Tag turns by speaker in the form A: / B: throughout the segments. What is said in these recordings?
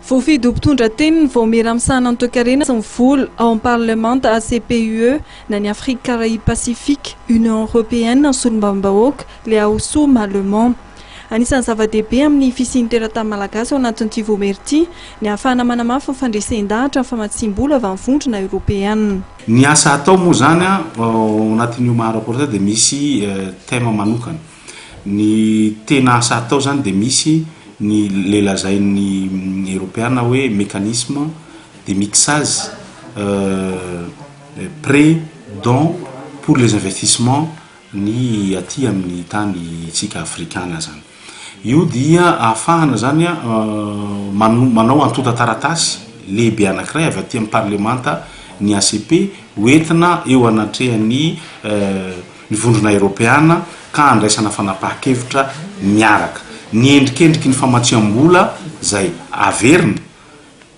A: Voafidy ho mpitondra teny ny Vaomiera misahana ny toekarena sy ny vola ao amin'ny parlemanta ACPUE na ny Afrique Caraïbes Pacifique Union Européenne ny solombavambahoaka Léahosoa Malemant. Anisan'ny zava-dehibe amin'ny fisian'ny teratany malagasy ao anatin'ity vaomiera ity ny ahafahana manamafy ny fandresen-dahatra ny famatsiam-bola avy amin'ny vondrona eoropeanina.
B: Ny asa atao moa izany ao anatin'io maha rapporteur dia misy thème manokana. Ny tena asa atao izany dia misy ny le lazain'ny eoropeana hoe mécanisme de mixage prêt don pour les investissements ny aty amin'ny tany tsika afrikana zany. Io dia ahafahana zany manao antontan-taratasy lehibe anankiray avy aty amin'ny parlemanta ny ACP ho entina eo anatrehan'ny ny vondrona eropeana ka andraisana fanapahan-kevitra miaraka. Ny endrikendriky ny famatsiam-bola zay averina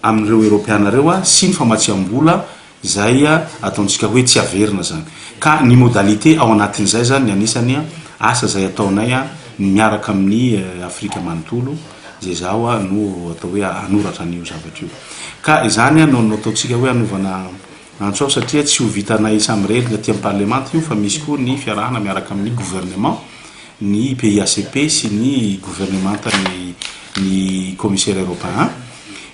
B: amin'ireo Eoropeana ireo sy ny famatsiam-bola izay ataontsika hoe tsy averina izany. Ka ny modalité ao anatin'izay izany ny anisany asa izay ataonay ny miaraka amin'ny Afrika manontolo izay izaho no atao hoe hanoratra an'io zavatra io. Ka izany no ataontsika hoe hanovana antso ao satria tsy ho vitanay samirery ny aty amin'ny parlemanta io fa misy koa ny fiarahana miaraka amin'ny gouvernement ny pays ACP sy ny governemanta ny ny commissaire européen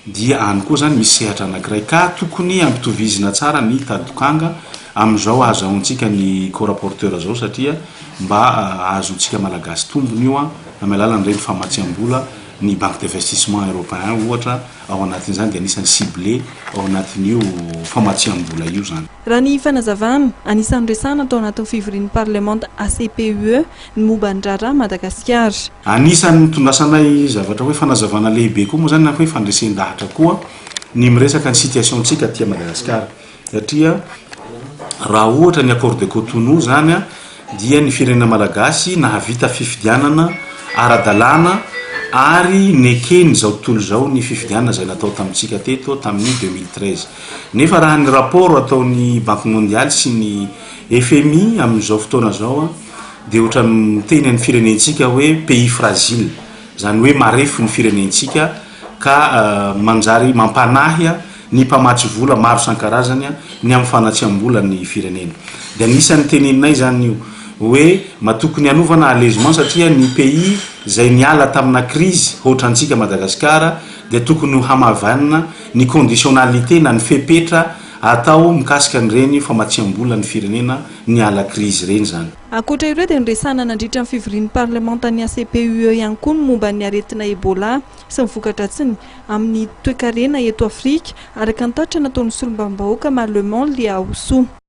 B: dia any koa zany misy sehatra anankiray ka tokony ampitovizina tsara ny tadokanga amin'izao ahazahoantsika ny co-rapporteur zao satria mba ahazoantsika malagasy tombony io amin'ny alalan'ireny famatsiam-bola ny banque d'investissement européen ohatra ao anatin'izany dia anisan'ny ciblé ao anatin'io famatsiam-bola io zany.
A: Raha ny fanazavana, anisan'ny resahana tao anatin'ny fivorian'ny parlemanta ACPUE ny momba ny raharaha Madagasikara.
B: Anisan'ny nitondrasanay zavatra hoe fanazavana lehibe koa moa izany na hoe fandresen-dahatra koa ny miresaka ny situation-tsika aty Madagasikara satria raha ohatra ny accord de Cotonou izany dia ny firenena malagasy nahavita fifidianana ara-dalàna ary neken'izao tontolo izao ny fifidianana izay natao tamintsika teto tamin'ny 2013. Nefa raha ny rapport ataon'ny Banky Mondialy sy ny FMI amin'izao fotoana izao dia ohatran'ny miteny an'ny firenentsika hoe pays fragile, izany hoe marefo ny firenentsika ka manjary mampanahy ny mpamatsy vola maro isan-karazany ny amin'ny fanatsiam-bola ny firenena. Dia anisan'ny teneninay izany io hoe matoky ny hanovana allègement satria ny pays izay niala tamina crise hoatrantsika Madagasikara dia tokony ho hamavanina ny conditionnalité na ny fepetra atao mikasika an'ireny famatsiam-bola ny firenena niala crise ireny izany.
A: Ankoatra ireo dia noresahana nandritra ny fivorian'ny parlemantan'ny ACPUE ihany koa ny momba ny aretina Ebola sy ny voka-dratsiny amin'ny toekarena eto Afrika, araka ny tatitra nataon'ny solombavambahoaka Malemon Liahosoa.